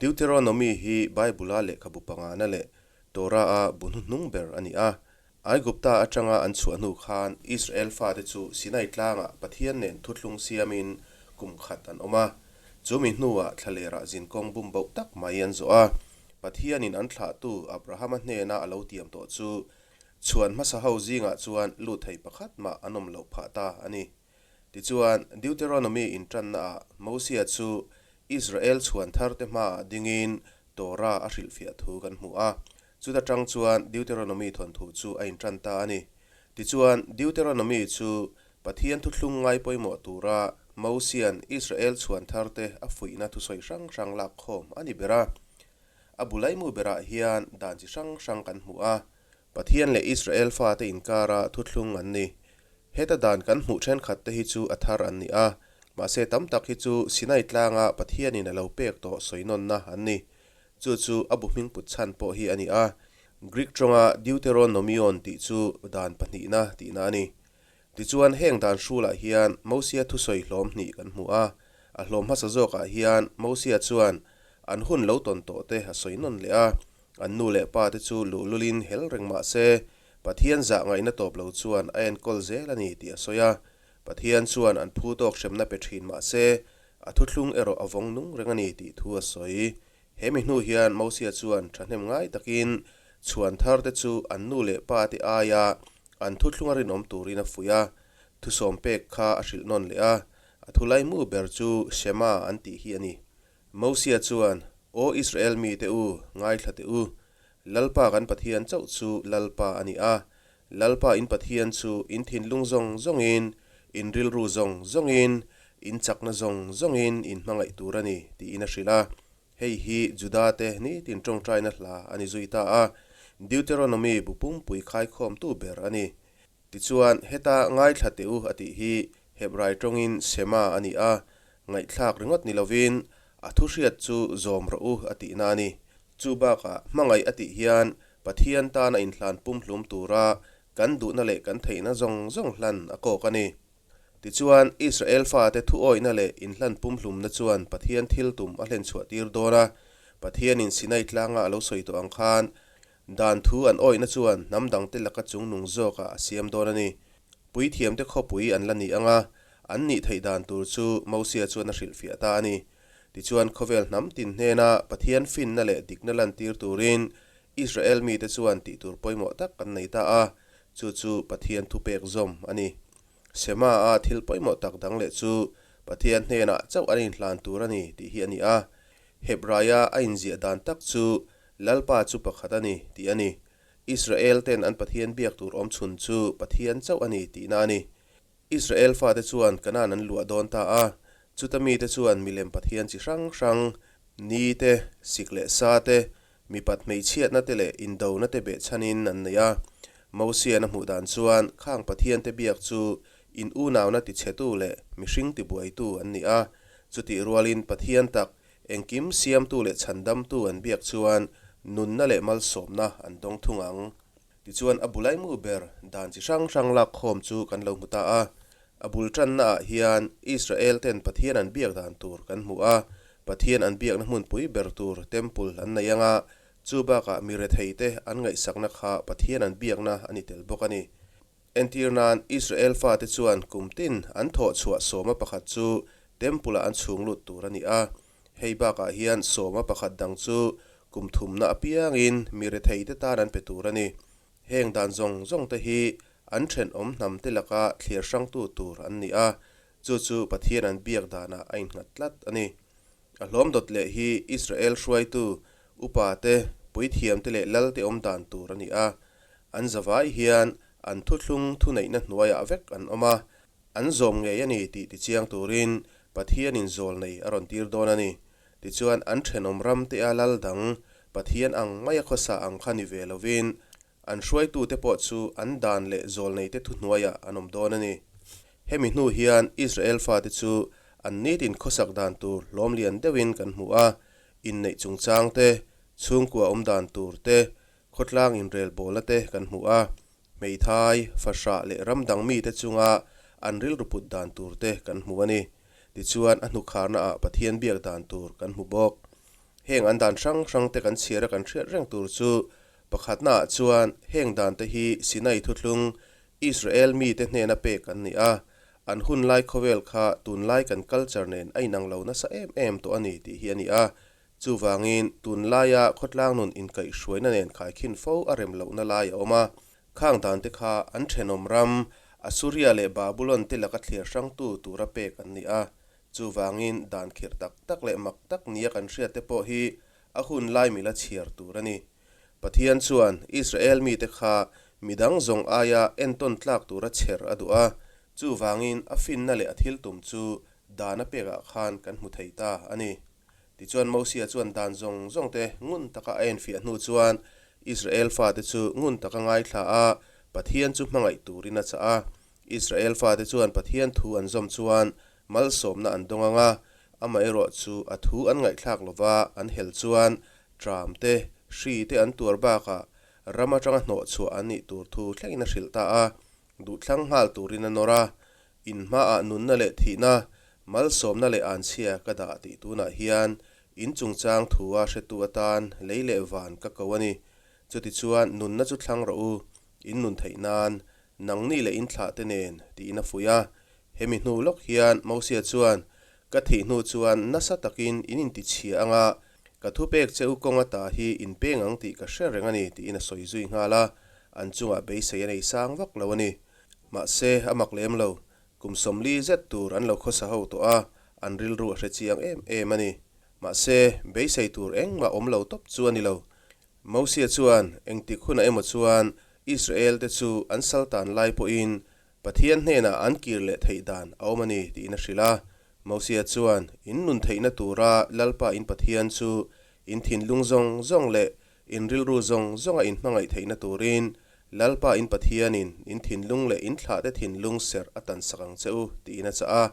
Deuteronomy hi Bible-a lehkhabu pangana leh Torah-a bu hnuhnung ber a ni a. Aigupta atanga an chhuah hnu khan Israel fate chu Sinai tlangah Pathian nen thuthlung siamin kum khat an awm a. Chumi hnuah thlalerah zinkawng bum boh tak mai an zawh a. Pathianin an thlahtu Abrahama hnena a lo tiam tawh chu chhuan hmasa ho zingah chuan lut thei pakhat mah an awm loh phah ta a ni. Tichuan, Deuteronomy inṭannaah Mosia chu Israel chhuan tharte hmaah dingin Torah a hrilhfiah thu kan hmu a. Chuta ṭang chuan Deuteronomy thawnthu chu a inṭan ta a ni. Tichuan, Deuteronomy chu Pathian thuthlung ngai pawimawh tura Mosia'n Israel chhuan tharte a fuihna thusawi hrang hrang lak khawm a ni ber a. A bu laimu berah hian dan chi hrang hrang kan hmu a. Pathian leh Israel fate inkara thuthlung an ni. Heta dan kan hmuh thenkhat te hi chu a thar an ni a, mahse tam tak hi chu Sinai tlanga Pathianin a lo pek tawh sawinawnna an ni. Chu chu a bu hming put chhan pawh hi a ni a, Greek tawnga Deuteronomion tih chu dan pahnihna tihna a ni. Tichuan heng dan hrulah hian Mosia thusawi hlawm hnih kan hmu a, a hlawm hmasa zawkah hian Mosia chuan an hun lo tawn tawh te a sawi nawn leh a, an nu leh pa te chu luhlulin hel reng mah se Pathian zah ngaihna tawp lo chuan a enkawl zel a ni tih a sawi a, Pathian chuan an phu tawk hremna pe thin mah se a thuthlung erawh a vawng nung reng a ni tih thu a sawi. He mi hnu hian Mosia chuan thahnem ngai takin chhuan thar te chu an nu leh pa te aia an thuthlung a rinawm turin a fuih a, thusawm pek kha a hrilh nawn leh a, a thulaimu ber chu Shema an tih hi a ni. Mosia chuan, Aw Israel mite u, ngaithla teh u, Lalpa kan Pathian chauh chu Lalpa a ni a, Lalpa in Pathian chu in thinlung zawng zawngin, in rilru zawng zawngin, in chakna zawng zawngin in hmangaih tur a ni, tiin a hrilh a. Hei hi Juda-te nitin tawngtaina hla a ni zui ta a, Deuteronomy bu pumpui khaikhawmtu ber a ni. Tichuan, heta ngaithla teh u a tih hi Hebrai tawngin Shema a ni a, ngaihthlak ringawt ni lovin a thu hriat chu zawm rawh u a tihna a ni. Chu bakah hmangaih a tih hian Pathian tana inhlan pumhlum tura kan duhna leh kan theihna zawng zawng hlan a kawk a ni. Tichuan, Israel fate thuawihna leh inhlan pumhlumna chuan Pathian thil tum a hlenchhuah tir dawn a. Pathianin Sinai tlanga a lo sawi tawh ang khan, dan thu an awihna chuan hnam dangte laka chungnung zawkah a siam dawn a ni. Puithiamte khawpui an la ni ang a, an nih theih dan tur chu Mosia chuan a hrilhfiah ta a ni. Tichuan, khawvel hnam tin hnena Pathian finna leh dikna lantir turin Israel mite chuan tih tur pawimawh tak an nei ta a. Chu chu Pathian thupek zawm a ni. Shema-a thil pawimawh tak dang leh chu Pathian hnenah chauh an inhlan tur a ni tih hi a ni a. Hebraia a inziah dan tak chu Lalpa chu pakhat a ni tih a ni. Israel-ten an Pathian biak tur awm chhun chu Pathian chauh a ni tihna a ni. Israel fate chuan Kanaan an luah dawn ta a, chuta mite chuan milem Pathian chi hrang hrang, ni te, sik leh sa te, mipat hmeichhiatna te leh indona te behchhanin an nei a. Mosian a hmuh dan chuan khang Pathian te biak chu in unauna tichhetu leh mihring tibuaitu an ni a, chutih rualin Pathian tak engkim siamtu leh chhandamtu an biak chuan nunna leh malsawmna an dawng thung ang. Tichuan a bulaimu ber dan chi hrang hrang lak khawm chu kan lo hmu ta a. A bul tannaah hian Israel ten Pathian an biak dan tur kan hmu a, Pathian an biakna hmunpui ber tur Temple an nei anga, chu bakah mi retheite an ngaihsakna kha Pathian an biakna a ni tel bawk a ni. Entir nan Israel fate chuan kum tin an thawh chhuah sawma pakhat chu Temple-ah an chhung lut tur a ni a, Hei bakah hian sawma pakhat dang chu kum thumna apiangin mi retheite tan an pe tur a ni. Heng dan zawng zawng te hi an thenawm hnam te laka thliar hrangtu tur an ni a, chu chu Pathian an biak danah a innghat tlat a ni. A hlawm dawt leh hi Israel hruaitu, upa te, puithiam te leh lal te awm dan tur a ni a. An zavai hian an thuthlung thuneihna hnuaiah vek an awm a, An zawm ngei a ni tih tichiang turin Pathianin zawl nei a rawn tir dawn a ni. Tichuan an thenawm ram te a lal dang Pathian ang maia khawsa ang kha ni ve lovin an hruaitute pawh chu an dan leh zawl neite thuhnuaiah an awm dawn a ni. Hemi hnu hian Israel fate chu an nitin khawsak dan tur hlawm lian deuhin kan hmu a, inneih chungchang te, chhungkua awm dan tur te, khawtlang inrelbawlna te kan hmu a. Hmeithai, fahrah leh ram dang mite chunga an rilru put dan tur te kan hmu a ni. Tichuan a hnukharnaah Pathian biak dan tur kan hmu bawk. Heng an dan hrang hrang te kan chhiar a kan hriat reng tur chu pakhatna ah chuan heng dan te hi Sinai thuthlung Israel mite hnena pek an ni a, an hun lai khawvel kha tunlai kan culture nen a inang lo nasa em em tawh a ni tih hi a ni a. Chuvangin tunlaia khawtlang nun inkaihhruaina nen khaikhin fo a rem lohna lai a awm a, khang dan te kha an thenawm ram Assuria leh Babulon te laka thliar hrangtu tura pek an ni a. Chuvangin dan khirh tak tak leh mak tak nia kan hriat te pawh hi a hun lai mila chhiar tur a ni. Pathian chuan Israel mite kha midang zawng aia entawn tlak tura chher a duh a, chuvangin a finna leh a thil tum chu dan a pekah khan kan hmu thei ta a ni. Tichuan Mosia chuan dan zawng zawng te ngun taka a enfiah hnu chuan Israel fate chu ngun taka ngaithla a, Pathian chu hmangaih turin a chah a. Israel fate chuan Pathian thu an zawm chuan malsawmna an dawng ang a, amaherawh chu a thu an ngaihthlak lova an hel chuan tram te, hri te an tuar bakah ram atanga hnawhchhuah an nih tur thu thlengin a hrilh ta a, duhthlang nghal turin a nawr a, in hmaah nunna leh thihna, malsawmna leh anchhia ka dah tih tunah hian in chungchang thu a hretu atan lei leh van ka ko a ni. Chutichuan nunna chu thlang rawh u, in nun theih nan Nangni leh in thlah te nen, tiin a fuih a. Hemi hnu lawk hian Mosia chuan, Ka thih hnu chuan nasa takin in intichhia anga ka thupek che u kawnga ta hi in peng ang tih ka hre reng a ni, tiin a sawi zui nghal a. An chungah beisei a nei sang vak lo a ni. Mahse, a mak lem lo. Kum 40 zet tur an lo khawsa ho tawh a, an rilru a hre chiang em em a ni. Mahse, beisei tur engmah awm lo tawp chu a ni lo. Mosia chuan engtik hunah emaw chuan Israel-te chu an saltan lai pawhin Pathian hnenah an kir leh theih dan a awm a ni tiin a hrilh a. Mosia chuan, In nun theihna tura Lalpa in Pathian chu in thinlung zawng zawng leh in rilru zawng zawnga in hmangaih theihna turin Lalpa in Pathianin in thinlung leh in thlahte thinlung serh a tansak ang che u, tiin a chah a.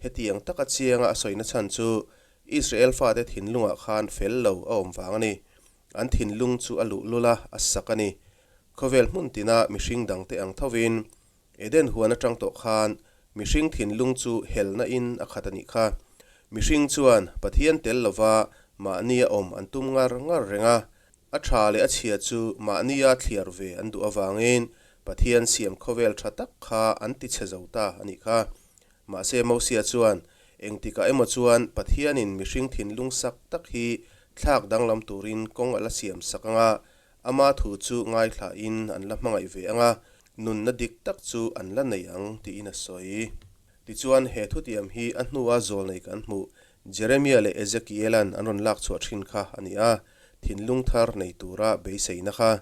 Hetiang taka chianga a sawina chhan chu Israel fate thinlungah khan fel lo a awm vang a ni. An thinlung chu a luhlul a, a sak a ni. Khawvel hmun tina mihring dangte ang thovin, Eden huan atang tawh khan mihring thinlung chu helna in a khat a nih kha. Mihring chuan Pathian tel lova mahnia awm an tum ngar ngar reng a, a tha leh a chhia chu mahnia thliar ve an duh avangin Pathian siam khawvel tha tak kha an tichhe zo ta a nih kha. Mahse Mosia chuan, Engtikah emaw chuan Pathianin mihring thinlung sak tak hi thlak danglam turin kawng a la siam sak ang a, ama thu chu ngaithlain an la hmangaih ve ang a, nunna dik tak chu an la nei ang, tiin a sawi. Tichuan, he thutiam hi a hnua zawlnei kan hmuh Jeremia leh Ezekiela'n an rawn lak chhuah thin kha a ni a, thinlung thar nei tura beiseina kha.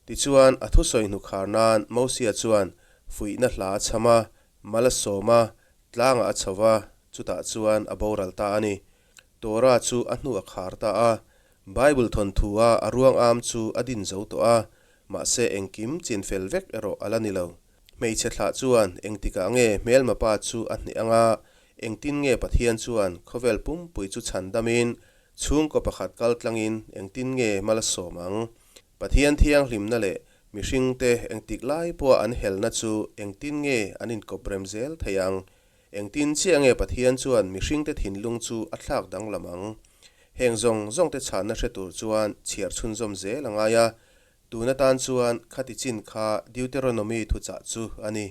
Tichuan, a thusawi hnukhar nan Mosia chuan fuihna hla a chham a, mal a sawm a, tlangah a chho va, chutah chuan a boral ta a ni. Torah chu a hnu a khar ta a. Bible thawnthua a ruang am chu a din zo tawh a, mahse engkim chinfel vek erawh a la ni lo. Hmeichhe thlah chuan engtikah nge hmelma pa chu a hneh ang a, engtin nge Pathian chuan khawvel pumpui chu chhan damin chhungkaw pakhat kal tlangin engtin nge mal a sawm ang? Pathian thianghlimna leh mihringte engtik lai pawha an helna chu engtin nge an inkawprem zel thei ang? Engtin chiah nge Pathian chuan mihringte thinlung chu a thlak danglam ang? Heng zawng zawngte chhanna hre tur chuan chhiar chhunzawm zel a ngai a, tun atan chuan khati chin kha Deuteronomy thuchah chu a ni.